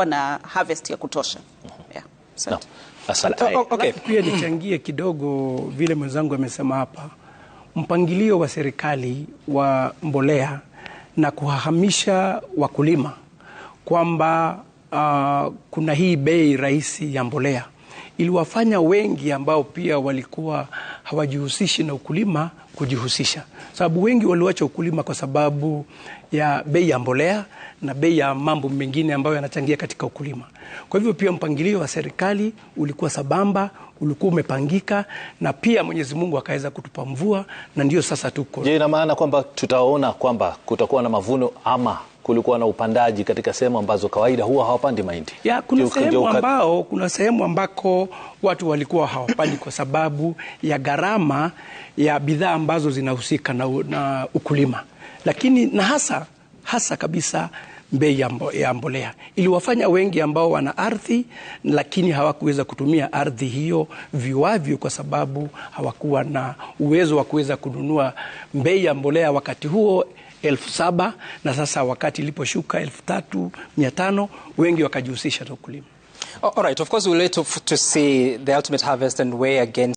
Na harvest ya kutosha. Yeah. Asante. No. Asante. Oh, okay. Alafu pia nichangie kidogo vile mwenzangu amesema hapa, mpangilio wa serikali wa mbolea na kuhahamisha wakulima kwamba kuna hii bei rahisi ya mbolea iliwafanya wengi ambao pia walikuwa hawajihusishi na ukulima kujihusisha, sababu wengi waliwacha ukulima kwa sababu ya bei ya mbolea na bei ya mambo mengine ambayo yanachangia katika ukulima. Kwa hivyo pia mpangilio wa serikali ulikuwa sambamba, ulikuwa umepangika, na pia Mwenyezi Mungu akaweza kutupa mvua, na ndio sasa tuko. Je, ina maana kwamba tutaona kwamba kutakuwa na mavuno ama kulikuwa na upandaji katika sehemu ambazo kawaida huwa hawapandi mahindi? Ya, kuna sehemu ambako watu walikuwa hawapandi kwa sababu ya gharama ya bidhaa ambazo zinahusika na ukulima, lakini na hasa hasa kabisa bei ya mbolea iliwafanya wengi ambao wana ardhi lakini hawakuweza kutumia ardhi hiyo viwavyo kwa sababu hawakuwa na uwezo wa kuweza kununua bei ya mbolea wakati huo 7,000 na sasa wakati iliposhuka 3,500 wengi wakajihusisha na ukulima. All right. Of course, we'll wait to see the ultimate harvest and weigh against